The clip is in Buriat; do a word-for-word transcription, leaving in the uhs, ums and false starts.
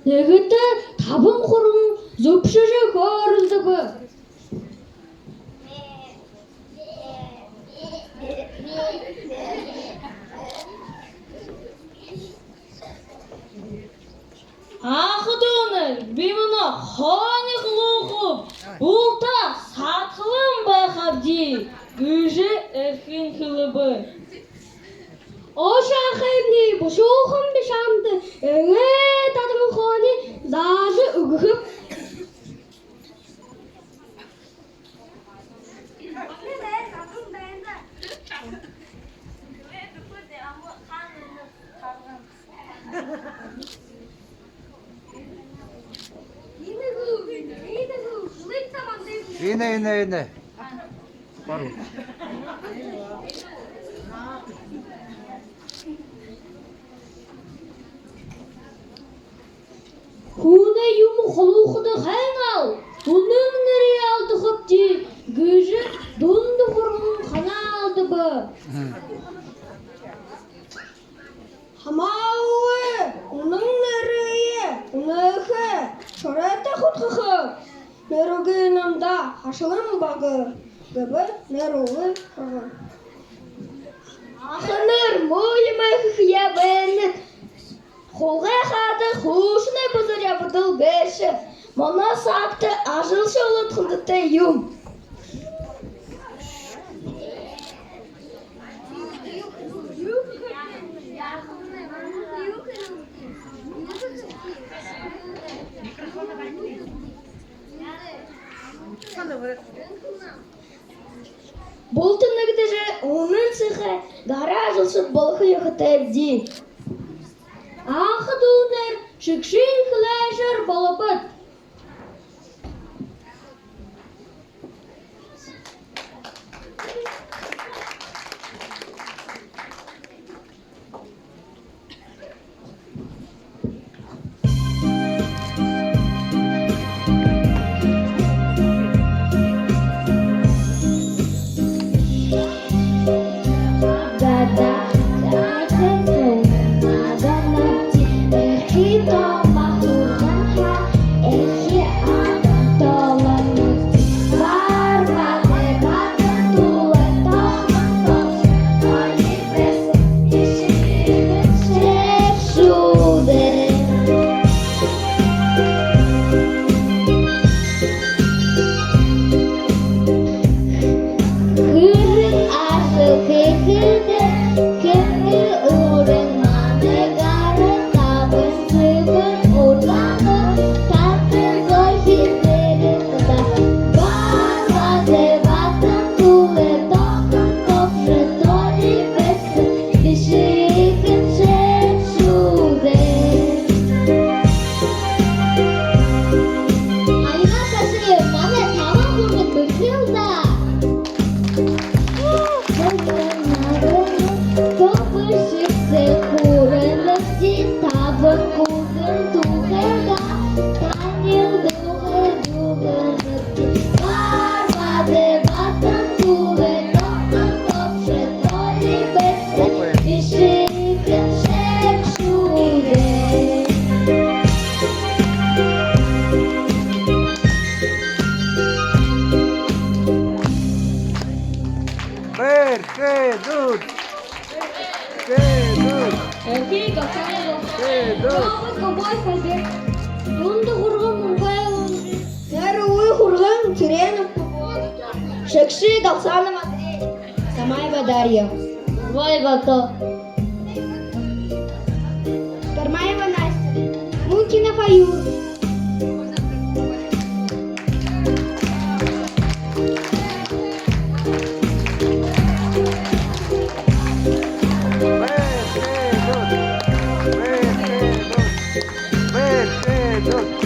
Нэгэтэ табан хурган зүбшэжэ хөөрэлдэбэ. Ааха дүүнэр, би мүнөө хоонихо луухаб, булта садхалан байхабди, гэжэ эрхин хэлэбэ. Оо, шахамни, бушуухан би шамда эгээ тадан хоони заажа үгэхэб. Иинэ, иинэ, иинэ. Бару. Хүнэй юумэ хулуухада һайн аал, үнэн нэрые алдахабди, гэжэ дунда хурган ханаалдаба. Хамаагүй, үнэн нэрые үнэхэ шоройтой худхаха. Нэрүүгы намда хашалан бага, гэбэ нэрүүгы хурган. Аханар, муу юумэ хэхэеэ байна. Хулгай хада хуушанай бузар ябадал гээшэ. Манай сагта ажалша олоод хүндэтэй юм. Булта нэгэдэжэ, үнэн сэхэ гараа ажалшад болохо ёхотойбди. Ааха дүүнэр, шэгшын хэлээшээр болобот. Альма Кашиев, манай табан хурган бэрхэл даа. Тобшигсэ хүрэнэбди табан хурган тухайгаа, танил дуугаа дууланабди. Барбадай батан тухай тогтон тобшо толи бэсэ, бишыхан шэг шүүдэ. Бэрхэнүүд! Бэрхэнүүд! Эрхы Галсанов. Бэрхэнүүд! Робот Ковбой Хальберт. Дунда хурган Мунхай Лунжи. Нэрүүгы хурган Цыренов Попов. Шэгшы Галсанов Андрей. Самаева Дарья. Вай Вато. Бармаева Настя. Мункина Фаюр. Good.